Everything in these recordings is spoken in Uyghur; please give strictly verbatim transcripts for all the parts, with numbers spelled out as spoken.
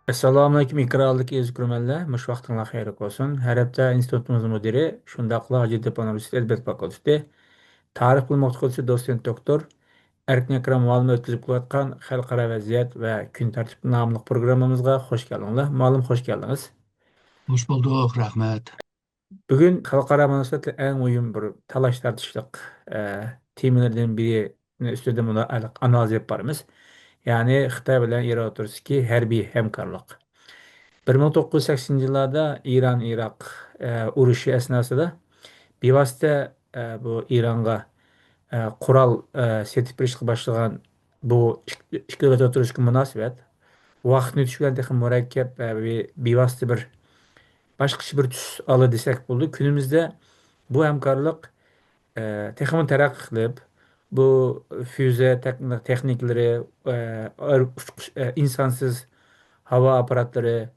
ئەسسالامۇئەلەيكۇم، ئېكرانلىق ئەزىز كۆرۈرمەنلەر، مۇشۇ ۋاقتىڭلار خەيرلىك بولسۇن. ھەر ھەپتە ئىنستىتۇتىمىزنىڭ مۇدىرى، شۇنداقلا ھاجەتتېپە ئۇنىۋېرسىتېتى ئەدەبىيات فاكۇلتېتى تارىخ بۆلۈمى ئوقۇتقۇچىسى، دوتسېنت دوكتور ئەركىن ئەكرەم مۇئەللىم ئۆتكۈزۈپ كېلىۋاتقان خەلقئارا ۋەزىيەت ۋە كۈن تەرتىپى ناملىق پروگراممىمىزغا خوش كەلدىڭلار. مۇئەللىم، خوش كەلدىڭىز. خوش بولدۇق، رەھمەت. بۈگۈن خەلقئارا مۇناسىۋەتلەر ئەڭ مۇھىم بىر تالاش-تارتىشلىق، ئە، تېمىلىرىدىن بىرىنى ئۈستىدە مۇنا-، ئانالىز ئېلىپ بارىمىز. يەنى خىتاي بىلەن ئىران ئوتتۇرىسىدىكى ھەربىي ھەمكارلىق. بىر مىڭ توققۇز يۈز سەكسىنىنچى يىللاردا ئىران-ئىراق، ئە، ئۇرۇشى ئەسناسىدا بىۋاسىتە، ئە، بۇ ئىرانغا، ئە، قورال، ئە، سېتىپ بېرىشقا باشلىغان بۇ ئىك-، ئىككى دۆلەت ئوتتۇرىسىدىكى مۇناسىۋەت ۋاقىتنى ئۆتۈش بىلەن تېخىمۇ مۇرەككەپ ۋە بىۋاسىتە بىر باشقىچە بىر تۈس ئالدى دېسەك بولىدۇ. كۈنىمىزدە بۇ ھەمكارلىق، ئە، تېخىمۇ تەرەققىي قىلىپ، بۇ فيۇزە تېخ-، تېخنىكىلىرى، ئە، ئاير-، ئۇچقۇچ، ئە، ئىنسانسىز ھاۋا ئاپپاراتلىرى،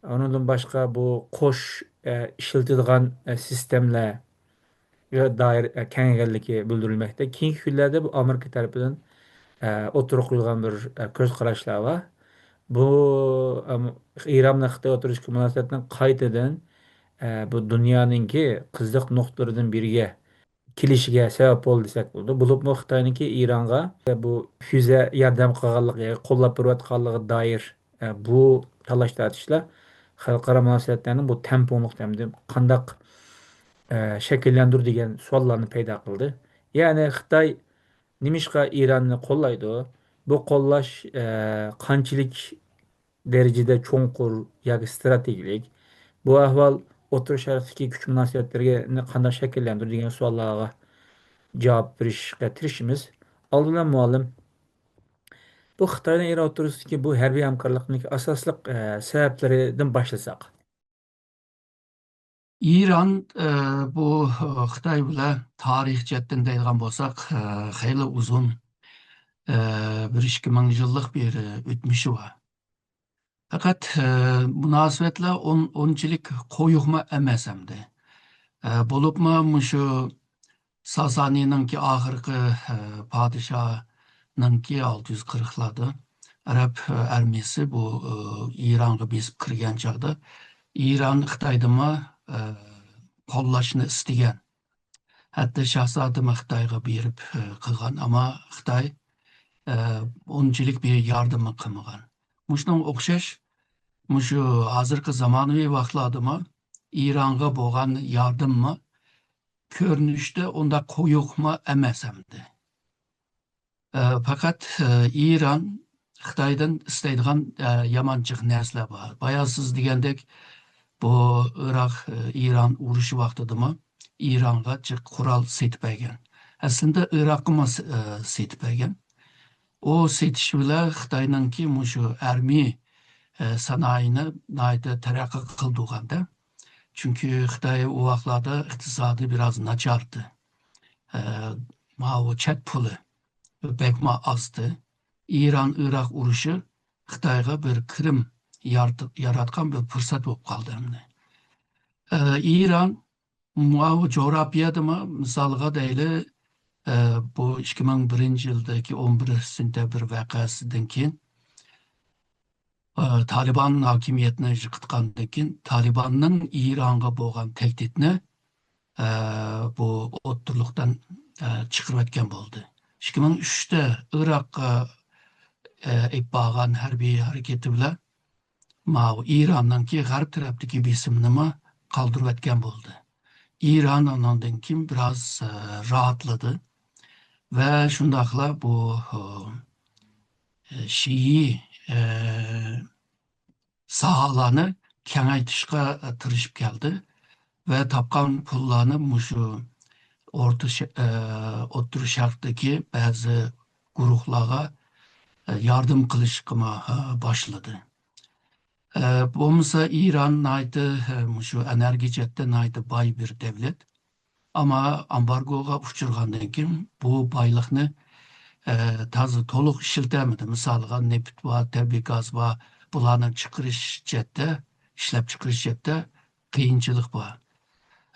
ئۇنىڭدىن باشقا بۇ قوش، ئە، ئىشلىتىدىغان، ئە، سىستېمىلەر، دائىر، ئە، كېڭەيگەنلىكى بىلدۈرۈلمەكتە. كېيىنكى كۈنلەردە بۇ ئامېرىكا تەرىپىدىن، ئە، ئوتتۇرىغا قويۇلغان بىر، ئە، كۆز قاراشلار بار. بۇ، ئەم، ئىران بىلەن خىتاي ئوتتۇرىسىدىكى مۇناسىۋەتنىڭ قايتىدىن، ئە، بۇ دۇنيانىڭكى قىزىق نۇقتىلىرىدىن بىرىگە كېلىشىگە سەۋەب بولدى دېسەك بولىدۇ. بولۇپمۇ خىتاينىڭكى ئىرانغا بۇ فيۇزە ياردەم قىلغانلىقى، قوللاپ بېرىۋاتقانلىقىغا دائىر، ئە، بۇ تالاش-تارتىشلار خەلقئارا مۇناسىۋەتلەرنىڭ بۇ تەڭپۇڭلۇق ھەمدە قانداق، ئە، شەكىللەندۈرىدۇ دېگەن سوئاللارنى پەيدا قىلدى. يەنى خىتاي نېمىشقا ئىراننى قوللايدۇ؟ بۇ قوللاش، ئە، قانچىلىك دەرىجىدە چوڭقۇر ياكى ئىستراتېگىيەلىك؟ بۇ ئەھۋال ئوتتۇرا شەرقتىكى كۈچ مۇناسىۋەتلىرىنى قانداق شەكىللەندۈرىدۇ دېگەن سوئاللارغا جاۋاب بېرىشكە تىرىشىمىز. ئالدى بىلەن مۇئەللىم، بۇ خىتاي بىلەن ئىران ئوتتۇرىسىدىكى بۇ ھەربىي ھەمكارلىقنىڭ ئاساسلىق، ئە، سەۋەبلىرىدىن باشلىساق. ئىران، ئە، بۇ، ئە، خىتاي بىلەن تارىخ جەھەتتىن دەيدىغان بولساق، ئە، خېلى ئۇزۇن، ئە، بىر ئىككى مىڭ يىللىق بىر، ئە، ئۆتمۈشى بار. پەقەت، ئە، مۇناسىۋەتلەر ئۇن-، ئۇنچىلىك قويۇقمۇ ئەمەس ئەمدى. ئە، بولۇپمۇ مۇشۇ ساسانىينىڭكى ئاخىرقى، ئە، پادىشاھنىڭكى ئالتە يۈز قىرىقلاردا ئەرەب، ئە، ئارمىيىسى بۇ، ئە، ئىرانغا بېسىپ كىرگەن چاغدا ئىران خىتايدىنمۇ، ئە، قوللاشنى ئىستىگەن. ھەتتا شاھزادىمۇ خىتايغا بېرىپ، ئە، قىلغان، ئەمما خىتاي، ئە، ئۇنچىلىك بىر ياردىمى قىلمىغان. مۇشۇنىڭغا ئوخشاش، مۇشۇ ھازىرقى زامانىۋى ۋاقىتلاردىمۇ ئىرانغا بولغان ياردىممۇ كۆرۈنۈشتە ئۇنداق قويۇقمۇ ئەمەس ئەمدى. ئە، پەقەت، ئە، ئىران خىتايدىن ئىستەيدىغان، ئە، يامان جىق نەرسىلەر بار. بايا سىز دېگەندەك، بۇ ئىراق، ئە، ئىران ئۇرۇشى ۋاقتىدىمۇ ئىرانغا جىق قورال سېتىپ بەرگەن. ئەسلىندە ئىراققىمۇ س-، ئە، سېتىپ بەرگەن. ئۇ سېتىش بىلەن خىتاينىڭكى مۇشۇ ئارمىي، ئە، سانائىنى ناھايىتى تەرەققىي قىلدۇرغاندا. چۈنكى خىتاي ئۇ ۋاقىتلاردا ئىقتىسادى بىراز ناچارتى. ئە، ماۋۇ چەت پۇلى بەكمۇ ئازدى. ئىران-ئىراق ئۇرۇشى خىتايغا بىر كىرىم يارىتىپ، ياراتقان بىر پۇرسەت بولۇپ قالدى ئەمدى. ئە، ئىران ماۋۇ جۇغراپىيەدىمۇ، مىسالغا دەيلى، ئە، بۇ ئىككى مىڭ بىرىنچى يىلدىكى ئون بىر سېنتەبىر ۋەقەسىدىن كېيىن، ئە، تالىبان ھاكىمىيەتنى يىقىتقاندىن كېيىن، تالىباننىڭ ئىرانغا بولغان تەھدىتىنى، ئە، بۇ ئوتتۇرىلىقتىن، ئە، چىقىرىۋەتكەن بولدى. ئىككى مىڭ ئۈچتە ئىراققا، ئە، ئېلىپ بارغان ھەربىي ھەرىكىتى بىلەن ماۋۇ ئىراننىڭكى غەرب تەرەپتىكى بېسىمىنىمۇ قالدۇرۇۋەتكەن بولدى. ئىران ئۇنىڭدىن كېيىن بىراز، ئە، راھەتلىدى ۋە شۇنداقلا بۇ، ئە، شىئى، ئە، ساھەلەرنى كېڭەيتىشقا تىرىشىپ كەلدى ۋە تاپقان پۇللارنى مۇشۇ ئورتا ش-، ئە، ئوتتۇرا شەرقتىكى بەزى گۇرۇھلارغا، ئە، ياردەم قىلىشقىمۇ، ئە، باشلىدى. ئە، بولمىسا ئىران ناھايىتى، ئە، مۇشۇ ئېنېرگىيە جەھەتتە ناھايىتى باي بىر دەۋلەت. ئەمما ئامبارگوغا ئۇچرىغاندىن كېيىن بۇ بايلىقنى، ئە، تازا تولۇق ئىشلىتەلمىدى. مىسالىغا نېفىت بار، تەبىئىي گاز بار. بۇلارنى چىقىرىش جەھەتتە، ئىشلەپچىقىرىش جەھەتتە قىيىنچىلىق بار.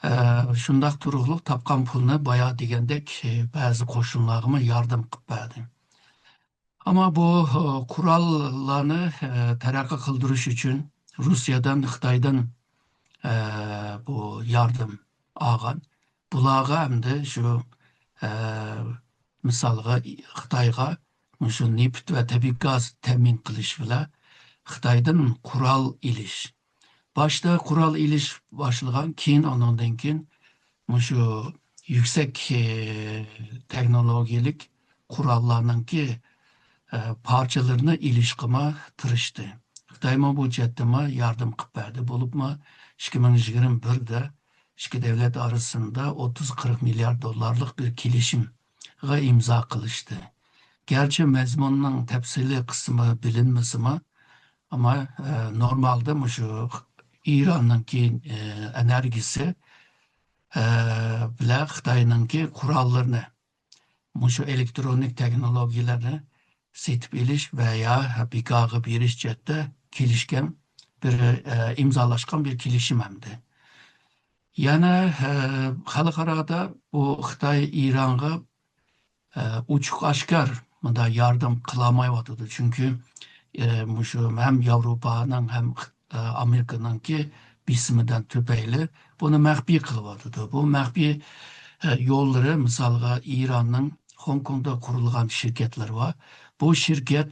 ئە، شۇنداق تۇرۇقلۇق تاپقان پۇلنى بايا دېگەندەك، ئە، بەزى قوشۇنلارغىمۇ ياردەم قىلىپ بەردى. ئەمما بۇ، ئە، قوراللارنى، ئە، تەرەققىي قىلدۇرۇش ئۈچۈن روسىيەدىن، خىتايدىن، ئە، بۇ ياردەم ئالغان. بۇلارغا ئەمدى شۇ، ئە، مىسالغا، خىتايغا مۇشۇ نېفىت ۋە تەبىئىي گاز تەمىن قىلىش بىلەن خىتايدىن قورال ئېلىش. باشتا قورال ئېلىش باشلىغان، كېيىن ئانىڭدىن كېيىن مۇشۇ يۈكسەك، ئى، تېخنولوگىيەلىك قوراللارنىڭكى، ئى، پارچىلىرىنى ئېلىشقىمۇ تىرىشتى. خىتايمۇ بۇ جەھەتتىمۇ ياردەم قىلىپ بەردى. بولۇپمۇ ئىككى مىڭ يىگىرمە بىردە ئىككى دۆلەت ئارىسىدا ئوتتۇز قىرىق مىليارد دوللارلىق بىر كېلىشىمغا ئىمزا قىلىشتى. گەرچە مەزمۇننىڭ تەپسىلىي قىسمى بىلىنمىسىمۇ، ئەمما، ئە، نورمالدا مۇشۇ ئىراننىڭكى، ئە، ئېنېرگىيىسى، ئە، بىلەن خىتاينىڭكى قوراللىرىنى، مۇشۇ ئېلېكترونىك تېخنولوگىيەلەرنى سېتىپ ئېلىش ۋە يا بىكارغا بېرىش جەھەتتە كېلىشكەن بىر، ئە، ئىمزالاشقان بىر كېلىشىم ئەمدى. يەنە، ئە، خەلقئارادا بۇ خىتاي ئىرانغا ئە، ئوچۇق ئاشكار مۇنداق ياردەم قىلالمايۋاتىدۇ. چۈنكى، ئە، مۇشۇ ھەم ياۋروپانىڭ، ھەم، ئە، ئامېرىكىنىڭكى بېسىمىدىن تۈپەيلى بۇنى مەخپىي قىلىۋاتىدۇ. بۇ مەخپىي، ئە، يوللىرى، مىسالغا، ئىراننىڭ خوڭكوڭدا قۇرۇلغان شىركەتلىرى بار. بۇ شىركەت،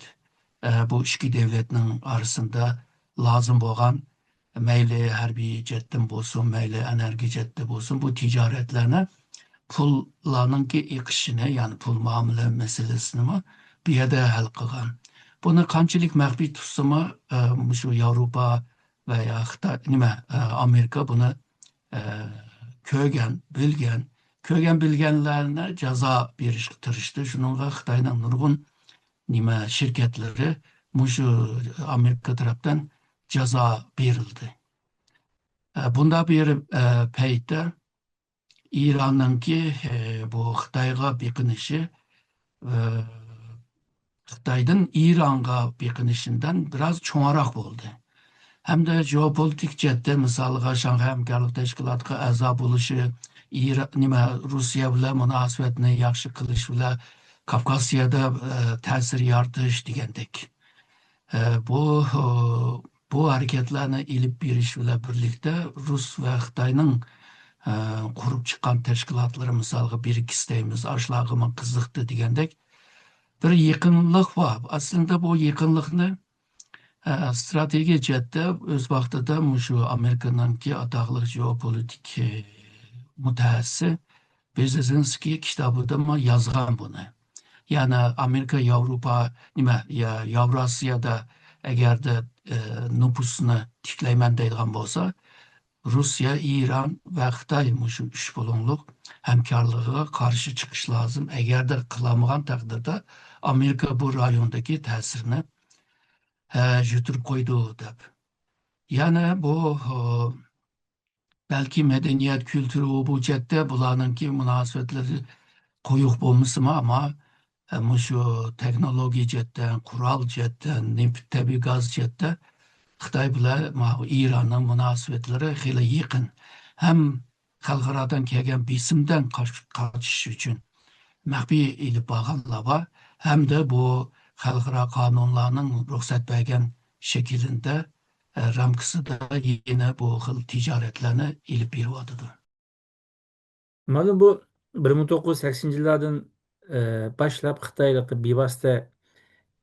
ئە، بۇ ئىككى دۆلەتنىڭ ئارىسىدا لازىم بولغان مەيلى ھەربىي جەھەتتىن بولسۇن، مەيلى ئېنېرگىيە جەھەتتە بولسۇن، بۇ تىجارەتلەرنى پۇللارنىڭكى ئېقىشىنى، يەنى پۇل مۇئامىلە مەسىلىسىنىمۇ بۇ يەردە ھەل قىلغان. بۇنى قانچىلىك مەخپىي تۇتسىمۇ، ئە، مۇشۇ ياۋروپا ۋە يا خىتاي، نېمە، ئە، ئامېرىكا بۇنى، ئە، كۆرگەن، بىلگەن، كۆرگەن بىلگەنلەرنى جازا بېرىشكە تىرىشتى. شۇنىڭغا خىتاينىڭ نۇرغۇن، نېمە، شىركەتلىرى مۇشۇ ئامېرىكا تەرەپتىن جازا بېرىلدى. ئە، بۇنداق بىر، ئە، پەيتتە ئىراننىڭكى، ئە، بۇ خىتايغا بېقىنىشى، ئە، خىتايدىن ئىرانغا بېقىنىشىدىن بىراز چوڭراق بولدى. ھەمدە جېئوپولىتىك جەھەتتە، مىسالغا، شاڭخەي ھەمكارلىق تەشكىلاتىغا ئەزا بولۇشى، ئىرا-، نېمە، روسىيە بىلەن مۇناسىۋەتنى ياخشى قىلىش بىلەن كاۋكاسىيادا، ئە، تەسىر يارىتىش دېگەندەك. ئە، بۇ، بۇ ھەرىكەتلەرنى ئېلىپ بېرىش بىلەن بىرلىكتە رۇس ۋە خىتاينىڭ، ئە، قۇرۇپ چىققان تەشكىلاتلىرى، مىسالغا، برىكس دەيمىز، ئاشۇلارغىمۇ قىزىقتى دېگەندەك بىر يېقىنلىق بار. ئەسلىدە بۇ يېقىنلىقنى، ئە، ئىستراتېگىيە جەھەتتە ئۆز ۋاقتىدا مۇشۇ ئامېرىكىنىڭكى ئاتاقلىق جېئوپولىتىك، ئە، مۇتەخەسسىسى بېرېزىنسكىي كىتابىدىمۇ يازغان بۇنى. يەنى ئامېرىكا، ياۋروپا، نېمە، يا-، ياۋراسىيادا ئەگەردە، ئە، نوپۇسنى تىكلەيمەن دەيدىغان بولسا، روسىيە، ئىران ۋە خىتاي مۇشۇ ئۈچ بۇلۇڭلۇق ھەمكارلىقىغا قارشى چىقىش لازىم. ئەگەردە قىلالمىغان تەقدىردە، ئامېرىكا بۇ رايوندىكى تەسىرىنى، ئە، يىتىرىپ قويىدۇ دەپ. يەنە بۇ، ئە، بەلكى مەدەنىيەت، كۈلتۈر، ئۇ بۇ جەھەتتە بۇلارنىڭكى مۇناسىۋەتلىرى قويۇق بولمىسىمۇ، ئەمما، ئە، مۇشۇ تېخنولوگىيە جەھەتتە، قورال جەھەتتە، نېفىت، تەبىئىي گاز جەھەتتە خىتاي بىلەن ماۋۇ ئىراننىڭ مۇناسىۋەتلىرى خېلى يېقىن. ھەم خەلقئارادىن كەلگەن بېسىمدىن قاچ-، قاچىش ئۈچۈن مەخپىي ئېلىپ بارغانلار بار، ھەمدە بۇ خەلقئارا قانۇنلارنىڭ رۇخسەت بەرگەن شەكلىدە، ئە، رامكىسىدا يەنە بۇ خىل تىجارەتلەرنى ئېلىپ بېرىۋاتىدۇ. مانا بۇ بىر مىڭ توققۇز يۈز سەكسىنىنچى يىللاردىن، ئە، باشلاپ خىتايلىقى بىۋاسىتە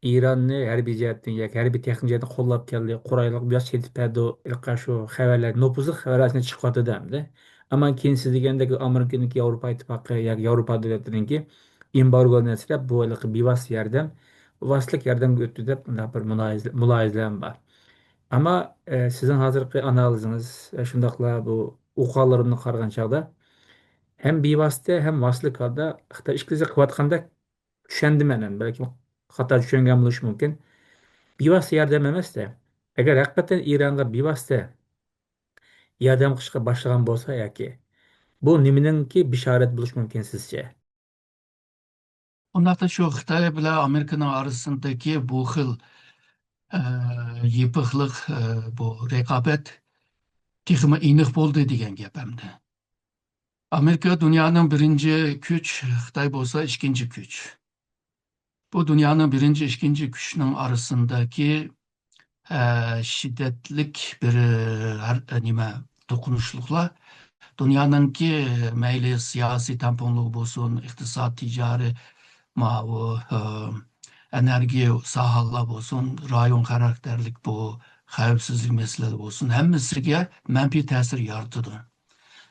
ئىراننى ھەربىي جەھەتتىن ياكى ھەربىي تېخنىك جەھەتتىن قوللاپ كەلدى، قورايلىق بىۋاسىتە سېتىپ بەردى، ھېلىقى شۇ خەۋەرلەر، نوپۇزلۇق خەۋەرلەر ئىچىدە چىقىۋاتىدۇ ئەمدى. ئەمما كېيىن سىز دېگەندەك ئامېرىكىنىڭكى، ياۋروپا ئىتتىپاقى ياكى ياۋروپا دۆلەتلىرىنىڭكى ئېمبارگودىن سىرت بۇ ھېلىقى بىۋاسىتە ياردەم، ۋاسىتىلىك ياردەمگە ئۆتتى دەپ مۇنداق بىر مۇلاھىزە-، مۇلاھىزىلەرمۇ بار. ئەمما، ئە، سىزنىڭ ھازىرقى ئانالىزىڭىز، ئە، شۇنداقلا بۇ ئوقۇغانلىرىمنى قارىغان چاغدا ھەم بىۋاسىتە، ھەم ۋاسىتىلىك ھالدا خىتاي ئىككىلىسى قىلىۋاتقاندەك چۈشەندىم مەن ئەمدى. بەلكىم خاتا چۈشەنگەن بولۇشى مۇمكىن. بىۋاسىتە ياردەم ئەمەس-دە، ئەگەر ھەقىقەتەن ئىرانغا بىۋاسىتە ياردەم قىلىشقا باشلىغان بولسا ياكى، بۇ نېمىنىڭكى بېشارەت بولۇشى مۇمكىن سىزچە؟ ئۇنداقتا شۇ خىتاي بىلەن ئامېرىكىنىڭ ئارىسىدىكى بۇ خىل، ئە، يېپىقلىق، ئە، بۇ رىقابەت تېخىمۇ ئېنىق بولدى دېگەن گەپ ئەمدى. ئامېرىكا دۇنيانىڭ بىرىنچى كۈچ، خىتاي بولسا ئىككىنچى كۈچ. بۇ دۇنيانىڭ بىرىنچى، ئىككىنچى كۈچنىڭ ئارىسىندىكى، ئە، شىددەتلىك بىر، ئە، ھەر، ئە، نېمە، توقۇنۇشلۇقلار دۇنيانىڭكى مەيلى سىياسىي تەڭپۇڭلۇقى بولسۇن، ئىقتىساد، تىجارىي، ماۋۇ، ئە، ئېنېرگىيە ساھەلەر بولسۇن، رايون خاراكتېرلىك بۇ خەۋپسىزلىك مەسىلىلىرى بولسۇن، ھەممىسىگە مەنپىي تەسىر يارىتىدۇ.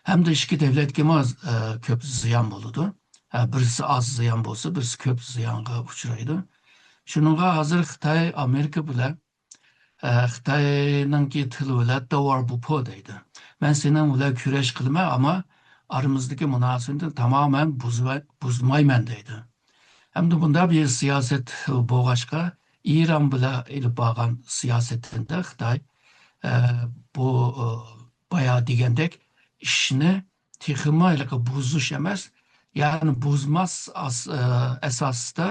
ھەمدە ئىككى دۆلەتكىمۇ، ئە، كۆپ زىيان بولىدۇ. ئە، بىرسى ئاز زىيان بولسا، بىرسى كۆپ زىيانغا ئۇچرايدۇ. شۇنىڭغا ھازىر خىتاي ئامېرىكا بىلەن، ئە، خىتاينىڭكى تىلى بىلەن «داۋار بۇپو» دەيدۇ. مەن سېنىڭ بىلەن كۈرەش قىلىمەن، ئەمما ئارىمىزدىكى مۇناسىۋەتنى تامامەن بۇزۇۋە-، بۇزمايمەن دەيدۇ. ھەمدە بۇنداق بىر سىياسەت بولغاچقا، ئىران بىلەن ئېلىپ بارغان سىياسىتىدە خىتاي، ئە، بۇ، ئە، بايا دېگەندەك ئىشنى تېخىمۇ ھېلىقى بۇزۇش ئەمەس، يەنى بۇزماس ئاس-، ئە، ئاساسىدا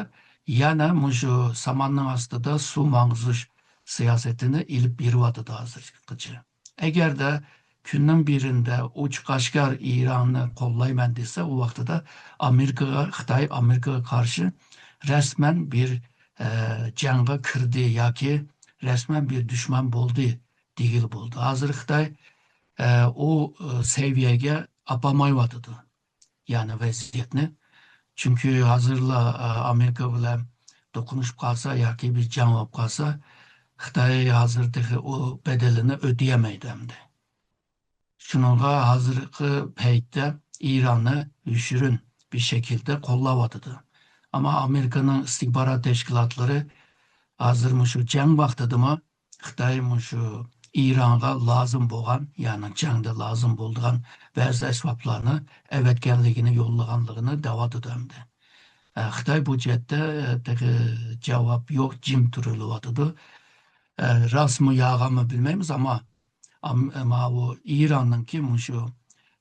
يەنە مۇشۇ ساماننىڭ ئاستىدا سۇ ماڭغۇزۇش سىياسىتىنى ئېلىپ بېرىۋاتىدۇ ھازىرغىچە. ئەگەردە كۈننىڭ بىرىندە ئوچۇق ئاشكارا ئىراننى قوللايمەن دېسە، ئۇ ۋاقتىدا ئامېرىكىغا، خىتاي ئامېرىكىغا قارشى رەسمەن بىر، ئە، جەڭگە كىردى ياكى رەسمەن بىر دۈشمەن بولدى دېگىلى بولىدۇ. ھازىر خىتاي، ئە، ئۇ، ئە، سەۋىيەگە ئاپارمايۋاتىدۇ، يەنى ۋەزىيەتنى. چۈنكى ھازىرلا، ئە، ئامېرىكا بىلەن توقۇنۇشۇپ قالسا ياكى بىر جەڭ بولۇپ قالسا، خىتاي ھازىر تېخى ئۇ بەدىلىنى ئۆتىيەلمەيدۇ ئەمدى. شۇنىڭغا ھازىرقى پەيتتە ئىراننى يوشۇرۇن بىر شەكىلدە قوللاۋاتىدۇ. ئەمما ئامېرىكىنىڭ ئىستىخبارات تەشكىلاتلىرى ھازىر مۇشۇ جەڭ ۋاقتىدىمۇ خىتاي مۇشۇ ئىرانغا لازىم بولغان، يەنى جەڭدە لازىم بولىدىغان بەزى ئەسۋابلارنى ئەۋەتكەنلىكىنى، يوللىغانلىقىنى دەۋاتىدۇ ئەمدى. ئە، خىتاي بۇ جەھەتتە، ئە، تېخى جاۋاب يوق، جىم تۇرۇلۇۋاتىدۇ. ئە، راستمۇ يالغانمۇ بىلمەيمىز، ئەمما ئام-، ماۋۇ ئىراننىڭكى مۇشۇ،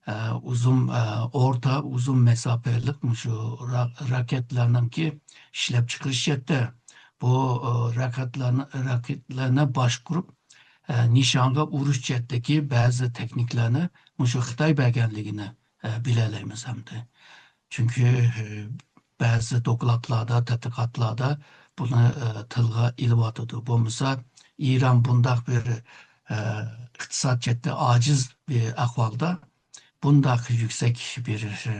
ئە، ئۇزۇن، ئە، ئورتا، ئۇزۇن مەساپىلىك مۇشۇ را-، راكېتلارنىڭكى ئىشلەپچىقىرىش جەھەتتە بۇ، ئە، راكېتلارنى، راكېتلارنى باشقۇرۇپ، ئە، نىشانغا ئۇرۇش جەھەتتىكى بەزى تېخنىكلارنى مۇشۇ خىتاي بەرگەنلىكىنى، ئە، بىلەلەيمىز ئەمدى. چۈنكى، ئە، بەزى دوكلاتلاردا، تەتقىقاتلاردا بۇنى، ئە، تىلغا ئېلىۋاتىدۇ. بولمىسا، ئىران بۇنداق بىر، ئە، ئىقتىساد جەھەتتە ئاجىز بىر ئەھۋالدا بۇنداق يۈكسەك بىر، ئە،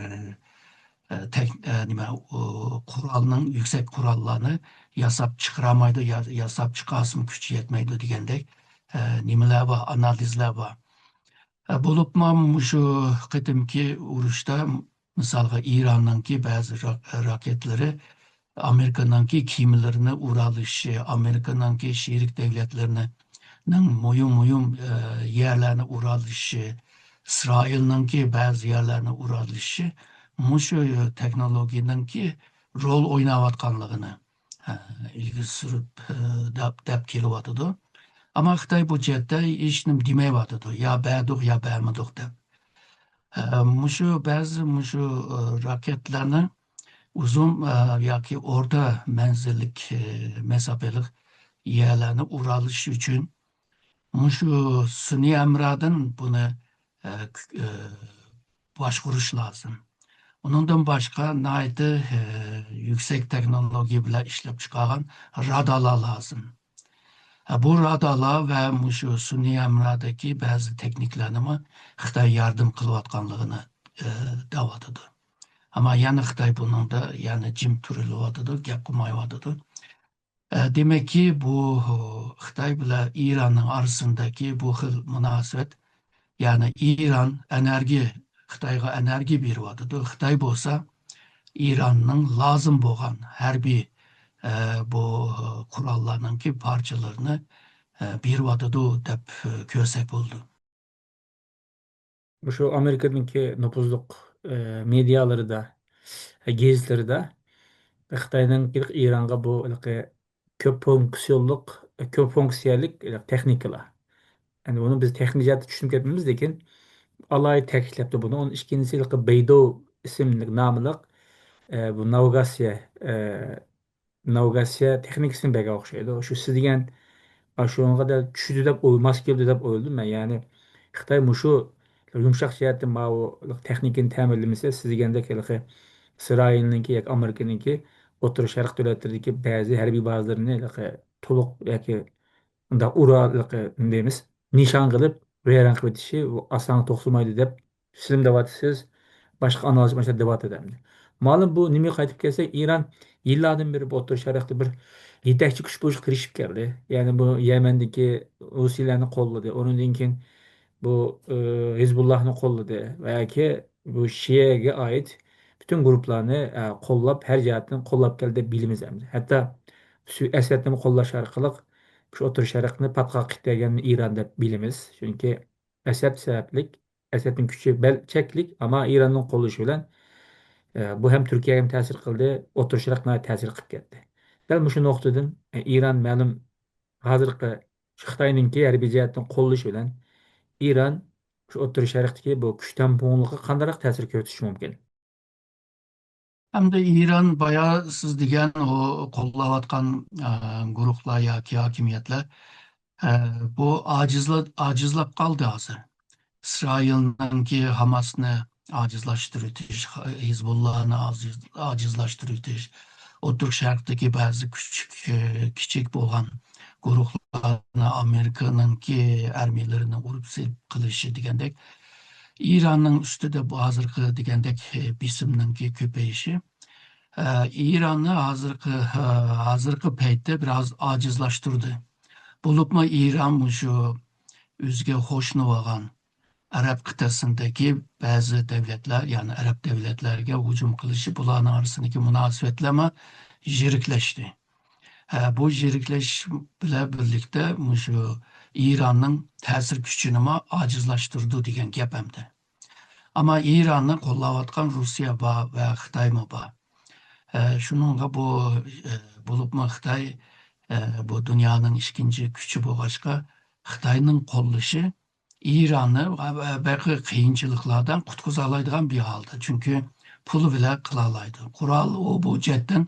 ئە، تەك-، ئە، نېمە، ئۇ، قورالنىڭ، يۈكسەك قوراللارنى ياساپ چىقىرالمايدۇ، يا-، ياساپ چىقارسىمۇ كۈچى يەتمەيدۇ دېگەندەك، ئە، نېمىلەر بار، ئانالىزلار بار. ئە، بولۇپمۇ مۇشۇ قېتىمكى ئۇرۇشتا، مىسالغا، ئىراننىڭكى بەزى را-، راكېتلىرى ئامېرىكىنىڭكى كېمىلىرىنى ئۇرالىشى، ئامېرىكىنىڭكى شېرىك دۆلەتلىرىنىڭ مۇھىم، مۇھىم، ئە، يەرلەرنى ئۇرالىشى، ئىسرائىلنىڭكى بەزى يەرلەرنى ئۇرالىشى مۇشۇ تېخنولوگىيەنىڭكى رول ئويناۋاتقانلىقىنى، ئە، ئىلگىرى سۈرۈپ، ئە، دەپ، دەپ كېلىۋاتىدۇ. ئەمما خىتاي بۇ جەھەتتە ھېچنېمە دېمەيۋاتىدۇ، يا بەردۇق، يا بەرمىدۇق دەپ. ئە، مۇشۇ بەزى مۇشۇ، ئە، راكېتلارنى ئۇزۇن، ئە، ياكى ئورتا مەنزىللىك، ئە، مەساپىلىك يەرلەرنى ئۇرالىش ئۈچۈن مۇشۇ سۈنئىي ھەمراھدىن بۇنى، ئە، كۈ-، ئە، باشقۇرۇش لازىم. ئۇنىڭدىن باشقا ناھايىتى، ئە، يۈكسەك تېخنولوگىيە بىلەن ئىشلەپ چىقارغان رادارلار لازىم. ھە، بۇ رادارلار ۋە مۇشۇ سۈنئىي ھەمراھدىكى بەزى تېخنىكلارنىمۇ خىتاي ياردەم قىلىۋاتقانلىقىنى، ئە، دەۋاتىدۇ. ئەمما يەنە خىتاي بۇنىڭدا يەنە جىم تۇرۇلۇۋاتىدۇ، گەپ قىلمايۋاتىدۇ. ئە، دېمەككى، بۇ خىتاي بىلەن ئىراننىڭ ئارىسىندىكى بۇ خىل مۇناسىۋەت، يەنى ئىران ئېنېرگىيە، خىتايغا ئېنېرگىيە بېرىۋاتىدۇ. خىتاي بولسا ئىراننىڭ لازىم بولغان ھەربىي، ئە، بۇ قوراللارنىڭكى پارچىلىرىنى، ئە، بېرىۋاتىدۇ دەپ، ئە، كۆرسەك بولىدۇ. مۇشۇ ئامېرىكىنىڭكى نوپۇزلۇق، ئە، مېدىيالىرىدا، گېزىتلىرىدا خىتاينىڭ ئىرانغا بۇ ھېلىقى كۆپ فۇنكسىيونلۇق، كۆپ فۇنكسىيەلىك تېخنىكىلار. يەنى بۇنى بىز تېخنىك جەھەتتە چۈشىنىپ كەتمەيمىز، لېكىن ئالاھىدە تەكىتلەپتۇ بۇنى. ئۇنىڭ ئىككىنچىسى ھېلىقى بېيدۇ ئىسىملىك ناملىق، ئە، بۇ ناۋىگاتسىيە، ئە، ناۋىگاتسىيە تېخنىكىسىنى بەرگەن ئوخشايدۇ. شۇ سىز دېگەن، ئاشۇنىڭغا دەل چۈشىدۇ دەپ ئوي-، ماس كېلىدۇ دەپ ئويلىدىم مەن. يەنى خىتاي مۇشۇ يۇمشاق جەھەتتىن ماۋۇ تېخنىكىنى تەمىنلىمىسە، سىز دېگەندەك ھېلىقى ئىسرائىلنىڭكى ياكى ئامېرىكىنىڭكى ئوتتۇرا شەرق دۆلەتلىرىدىكى بەزى ھەربىي بازىلىرىنى ھېلىقى تولۇق ياكى ئۇنداق ئۇرالىق دەيمىز، نىشان قىلىپ ۋەيران قىلىۋېتىشى ئاسانغا توختىمايدۇ دەپ، سىلىم دەۋاتىسىز، باشقا ئانالىز ماشۇنداق دەۋاتىدۇ ئەمدى. مەلۇم، بۇ نېمىگە قايتىپ كەلسەك، ئىران يىللاردىن بېرى بۇ ئوتتۇرا شەرقتە بىر يېتەكچى كۈچ بولۇشقا تىرىشىپ كەلدى. يەنى بۇ يەمەندىكى ھۇسىيلارنى قوللىدى. ئۇنىڭدىن كېيىن بۇ، ئى، ھىزبۇللاھنى قوللىدى ۋە ياكى بۇ شىئەگە ئائىت پۈتۈن گۇرۇپپىلارنى، ئە، قوللاپ، ھەر جەھەتتىن قوللاپ كەلدى دەپ بىلىمىز ئەمدى. ھەتتا سۈ-، ئەسەدنىمۇ قوللاش ئارقىلىق شۇ ئوتتۇرا شەرقنى پاتقاققا ئىتتەرگەن ئىران دەپ بىلىمىز. چۈنكى ئەسەد سەۋەبلىك، ئەسەدنىڭ كۈچى بەل-، چەكلىك، ئەمما ئىراننىڭ قوللىشى بىلەن، ئە، بۇ ھەم تۈركىيەگە ھەم تەسىر قىلدى، ئوتتۇرا شەرققە ناھايىتى تەسىر قىلىپ كەتتى. دەل مۇشۇ نۇقتىدىن، ئە، ئىران مەلۇم ھازىرقى شۇ خىتاينىڭكى ھەربىي جەھەتتىن قوللىشى بىلەن ئىران شۇ ئوتتۇرا شەرقتىكى بۇ كۈچ تەڭپۇڭلۇقىغا قانداقراق تەسىر كۆرسىتىشى مۇمكىن؟ ئەمدى ئىران بايا سىز دېگەن ئۇ قوللاۋاتقان، ئە، گۇرۇھلار ياكى ھاكىمىيەتلەر، ئە، بۇ ئاجىزلا-، ئاجىزلاپ قالدى ھازىر. ئىسرائىلنىڭكى ھاماسنى ئاجىزلاشتۇرۇۋېتىش، ھېزبۇللانى ئاجىز-، ئاجىزلاشتۇرۇۋېتىش، ئوتتۇرا شەرقتىكى بەزى كۈچۈك، ئە، كىچىك بولغان گۇرۇھلارنى ئامېرىكىنىڭكى ئارمىيىلىرىنى ئۇرۇپ سېلىپ قىلىشى دېگەندەك، ئىراننىڭ ئۈستىدە بۇ ھازىرقى دېگەندەك، ئە، بېسىمنىڭكى كۆپىيىشى، ئە، ئىراننى ھازىرقى، ئە، ھازىرقى پەيتتە بىراز ئاجىزلاشتۇردى. بولۇپمۇ ئىران مۇشۇ ئۆزىگە قوشنى بولغان ئەرەب قىتئەسىندىكى بەزى دەۋلەتلەر، يەنى ئەرەب دەۋلەتلەرگە ھۇجۇم قىلىشى، بۇلارنىڭ ئارىسىدىكى مۇناسىۋەتلەرمۇ يىرىكلەشتى. ھە، بۇ يىرىكلەش بىلەن بىرلىكتە مۇشۇ ئىراننىڭ تەسىر كۈچىنىمۇ ئاجىزلاشتۇرىدۇ دېگەن گەپ ئەمدى. ئەمما ئىراننى قوللاۋاتقان روسىيە بار ۋە خىتايمۇ بار. ئە، شۇنىڭغا بۇ، ئە، بولۇپمۇ خىتاي، ئە، بۇ دۇنيانىڭ ئىككىنچى كۈچى بولغاچقا، خىتاينىڭ قوللىشى ئىراننى ۋە، ۋە بەقى قىيىنچىلىقلاردىن قۇتقۇزالايدىغان بىر ھالدا. چۈنكى پۇل بىلەن قىلالايدۇ. قورال ئۇ بۇ جەھەتتىن،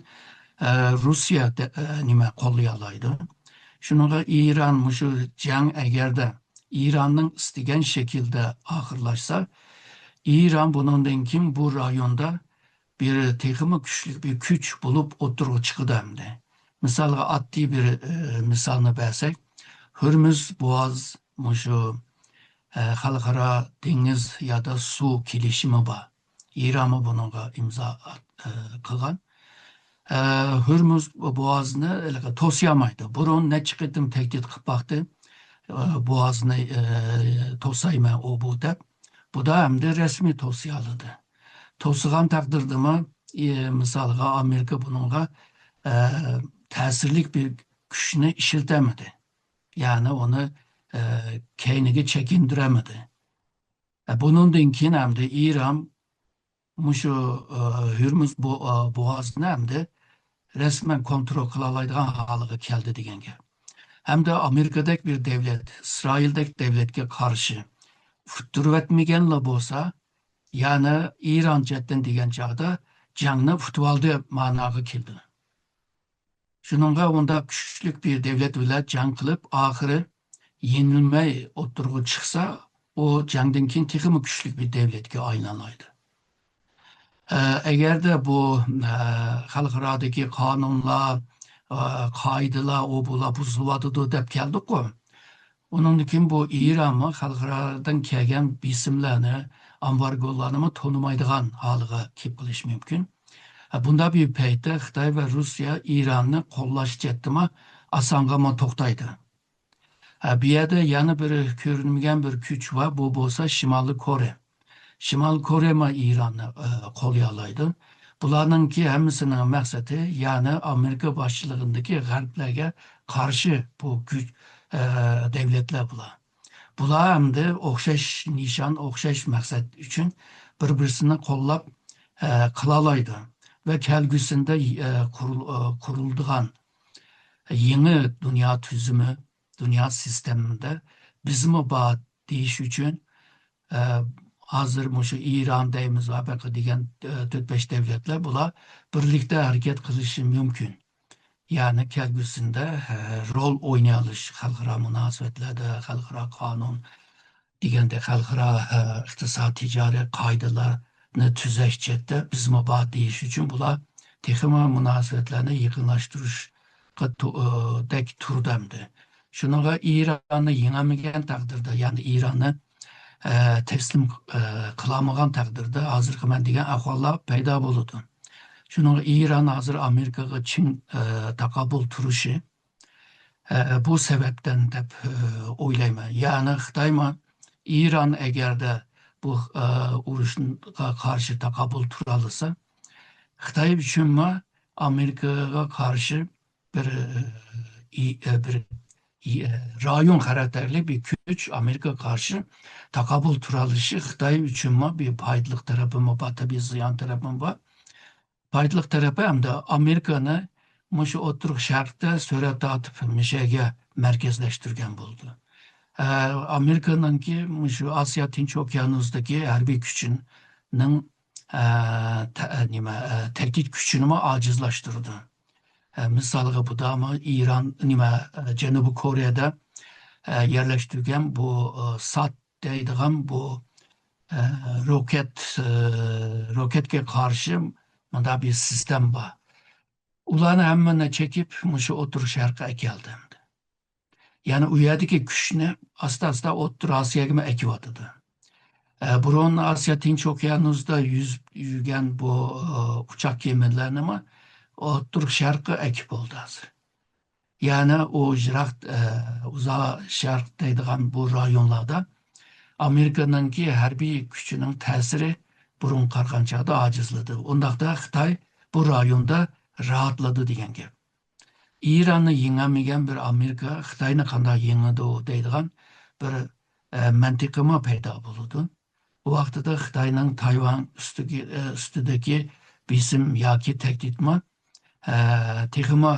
ئە، روسىيە دە-، ئە، نېمە، قوللىيالايدۇ. شۇنىڭغا ئىران مۇشۇ جەڭ ئەگەردە ئىراننىڭ ئىستىگەن شەكىلدە ئاخىرلاشسا، ئىران بۇنىڭدىن كېيىن بۇ رايوندا بىر تېخىمۇ كۈچلۈك بىر كۈچ بولۇپ ئوتتۇرىغا چىقىدۇ ئەمدى. مىسالغا ئاددىي بىر، ئە، مىسالنى بەرسەك، ھۆرمۇز بوغاز مۇشۇ، ئە، خەلقئارا دېڭىز يادا سۇ كېلىشىمى بار. ئىرانمۇ بۇنىڭغا ئىمزا ئات-، ئە، قىلغان. ئە، ھۆرمۇز بوغازىنى ھېلىقى توسىيالمايدۇ. بۇرۇن نەچچە قېتىم تەھدىت قىلىپ باقتى. ئە، بوغازنى، ئە، توسايمەن ئۇ بۇ دەپ. بۇ دا ئەمدى رەسمىي توسىيالىدى. توسىغان تەقدىردىمۇ، ئى، مىسالغا ئامېرىكا بۇنىڭغا، ئە، تەسىرلىك بىر كۈچنى ئىشلىتەلمىدى. يەنى ئۇنى، ئە، كەينىگە چېكىندۈرەلمىدى. ئە، بۇنىڭدىن كېيىن ئەمدى ئىران مۇشۇ، ئە، ھۆرمۇز بو-، ئە، بوغازىنى ئەمدى رەسمەن كونترول قىلالايدىغان ھالىغا كەلدى دېگەن گەپ. ھەمدە ئامېرىكىدەك بىر دەۋلەت، ئىسرائىلدەك دەۋلەتكە قارشى ئۇتتۇرۇۋەتمىگەنلا بولسا، يەنى ئىران جەھەتتىن دېگەن چاغدا جەڭنى ئۇتۇۋالدى ماناغا كېلىدۇ. شۇنىڭغا ئۇنداق كۈچلۈك بىر دەۋلەت بىلەن جەڭ قىلىپ، ئاخىرى يېنىلمەي ئوتتۇرىغا چىقسا، ئۇ جەڭدىن كېيىن تېخىمۇ كۈچلۈك بىر دەۋلەتكە ئايلىنالايدۇ. ئە، ئەگەردە بۇ، ئە، خەلقئارادىكى قانۇنلار، ئە، قائىدىلەر، ئۇ بۇلار بۇزۇلۇۋاتىدۇ دەپ كەلدۇققۇ. ئۇنىڭدىن كېيىن بۇ ئىرانمۇ خەلقئارادىن كەلگەن بېسىملارنى، ئامبارگولارنىمۇ تونۇمايدىغان ھالىغا كېلىپ قېلىشى مۇمكىن. ئە، بۇنداق بىر پەيتتە خىتاي ۋە روسىيە ئىراننى قوللاش جەھەتتىمۇ ئاسانغىمۇ توختايدۇ. ھە، بۇ يەردە يەنە بىر كۆرۈنمىگەن بىر كۈچ بار، بۇ بولسا شىمالىي كورېيە. شىمالىي كورېيەمۇ ئىراننى، ئە، قوللىيالايدۇ. بۇلارنىڭكى ھەممىسىنىڭ مەقسىتى، يەنى ئامېرىكا باشچىلىقىدىكى غەربلەرگە قارشى بۇ كۈچ، ئە، دەۋلەتلەر بۇلار. بۇلار ئەمدى ئوخشاش نىشان، ئوخشاش مەقسەت ئۈچۈن بىر-بىرسىنى قوللاپ، ئە، قىلالايدۇ. ۋە كەلگۈسىدە، ئە، قۇرۇل-، ئە، قۇرۇلىدىغان يېڭى دۇنيا تۈزۈمى، دۇنيا سىستېمىدا بىزمۇ بار دېيىش ئۈچۈن، ئە، ھازىر مۇشۇ ئىران دەيمىز ۋە باشقا دېگەن، ئە، تۆت-بەش دەۋلەتلەر بۇلار بىرلىكتە ھەرىكەت قىلىشى مۇمكىن. يەنى كەلگۈسىدە، ئە، رول ئوينىيالىش، خەلقئارا مۇناسىۋەتلەردە، خەلقئارا قانۇن دېگەندە، خەلقئارا، ئە، ئىقتىساد، تىجارەت قائىدىلەرنى تۈزەش جەھەتتە بىزمۇ بار دېيىش ئۈچۈن بۇلار تېخىمۇ مۇناسىۋەتلەرنى يېقىنلاشتۇرۇشقا تو-، ئى، دەك تۇرىدۇ ئەمدى. شۇنىڭغا ئىراننى يېڭەلمىگەن تەقدىردە، يەنى ئىراننى، ئە، تەسلىم، ئە، قىلالمىغان تەقدىردە ھازىرقى مەن دېگەن ئەھۋاللار پەيدا بولىدۇ. شۇنىڭغا ئىران ھازىر ئامېرىكىغا چىڭ، ئە، تاقابىل تۇرۇشى، ئە، بۇ سەۋەبتىن دەپ، ئە، ئويلايمەن. يەنى خىتايمۇ ئىران ئەگەردە بۇ، ئە، ئۇرۇشقا قارشى تاقابىل تۇرالىسا، خىتاي ئۈچۈنمۇ ئامېرىكىغا قارشى بىر، ئى، ئى، بىر، ئى، ئى، رايون خاراكتېرلىك بىر كۈچ ئامېرىكىغا قارشى تاقابىل تۇرالىشى خىتاي ئۈچۈنمۇ بىر پايدىلىق تەرىپىمۇ بار، تەبىئىي زىيان تەرىپىمۇ بار. پايدىلىق تەرىپى ئەمدى ئامېرىكىنى مۇشۇ ئوتتۇرا شەرقتە سۈرەت تارتىپ مۇشۇ يەرگە مەركەزلەشتۈرگەن بولدى. ئە، ئامېرىكىنىڭكى مۇشۇ ئاسىيا تىنچ ئوكيانۇسىدىكى ھەربىي كۈچىنىڭ، ئە، تە-، نېمە، ئە، تەھدىت كۈچىنىمۇ ئاجىزلاشتۇرىدۇ. ئە، مىسالغا، بۇدامۇ ئىران، نېمە، ئە، جەنۇبىي كورېيەدە، ئە، يەرلەشتۈرگەن بۇ، ئە، سات دەيدىغان بۇ، ئە، روكەت، ئە، روكەتكە قارشى مۇنداق بىر سىستېما بار. ئۇلارنى ھەممىنى چېكىپ، مۇشۇ ئوتتۇرا شەرققە ئەكەلدى ئەمدى. يەنى ئۇ يەردىكى كۈچنى ئاستا-ئاستا ئوتتۇرا ئاسىياگىمۇ ئەكىۋاتىدۇ. ئە، بۇرۇن ئاسىيا تىنچ ئوكيانۇسىدا يۈزۈپ يۈرگەن بۇ، ئە، ئۇچاق كېمىلەرنىمۇ ئوتتۇرا شەرققە ئەكىپ بولدى ھازىر. يەنى ئۇ يىراق، ئە، ئۇزاق شەرق دەيدىغان بۇ رايونلاردا ئامېرىكىنىڭكى ھەربىي كۈچىنىڭ تەسىرى بۇرۇنغا قارىغان چاغدا ئاجىزلىدى. ئۇنداقتا خىتاي بۇ رايوندا راھەتلىدى دېگەن گەپ. ئىراننى يېڭەلمىگەن بىر ئامېرىكا خىتاينى قانداق يېڭىدۇ دەيدىغان بىر، ئە، مەنتىقىمۇ پەيدا بولىدۇ. ئۇ ۋاقتىدا خىتاينىڭ تايۋان ئۈستىگە، ئە، ئۈستىدىكى بېسىم ياكى تەھدىتمۇ، ئە، تېخىمۇ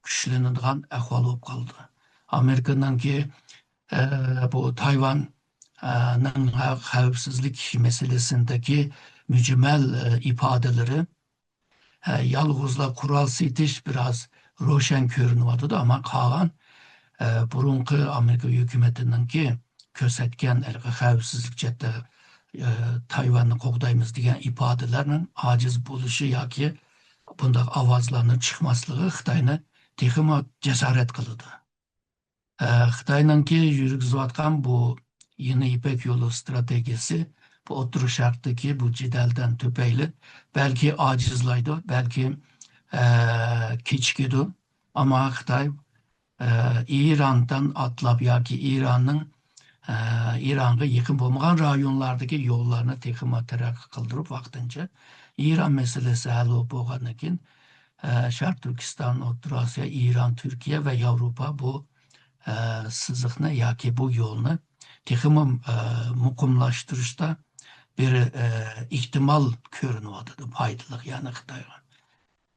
كۈچلىنىدىغان ئەھۋال بولۇپ قالدى. ئامېرىكىنىڭكى، ئە، بۇ تايۋان، ئە، نىڭ خەۋپسىزلىك مەسىلىسىدىكى مۈجمەل، ئە، ئىپادىلىرى، ئە، يالغۇزلا قورال سېتىش بىراز روشەن كۆرۈنۈۋاتىدۇ، ئەمما قالغان، ئە، بۇرۇنقى ئامېرىكا ھۆكۈمىتىنىڭكى كۆرسەتكەن ھېلىقى خەۋپسىزلىك جەھەتتە، ئە، تايۋاننى قوغدايمىز دېگەن ئىپادىلەرنىڭ ئاجىز بولۇشى ياكى بۇنداق ئاۋازلارنىڭ چىقماسلىقى خىتاينى تېخىمۇ جاسارەت قىلىدۇ. ئە، خىتاينىڭكى يۈرگۈزۈۋاتقان بۇ يېڭى يىپەك يولى ئىستراتېگىيىسى بۇ ئوتتۇرا شەرقتىكى بۇ جېدەلدىن تۈپەيلى بەلكى ئاجىزلايدۇ، بەلكى، ئە، كېچىكىدۇ. ئەمما خىتاي، ئە، ئىراندىن ئاتلاپ ياكى ئىراننىڭ، ئە، ئىرانغا يېقىن بولمىغان رايونلاردىكى يوللارنى تېخىمۇ تەرەققىي قىلدۇرۇپ ۋاقتىنچە ئىران مەسىلىسى ھەل بولۇپ بولغاندىن كېيىن، ئە، شەرقىي تۈركىستان، ئوتتۇرا ئاسىيا، ئىران، تۈركىيە ۋە ياۋروپا بۇ، ئە، سىزىقنى ياكى بۇ يولنى تېخىمۇ، ئە، مۇقىملاشتۇرۇشتا بىر، ئە، ئېھتىمال كۆرۈنۈۋاتىدۇ، پايدىلىق، يەنى خىتايغا.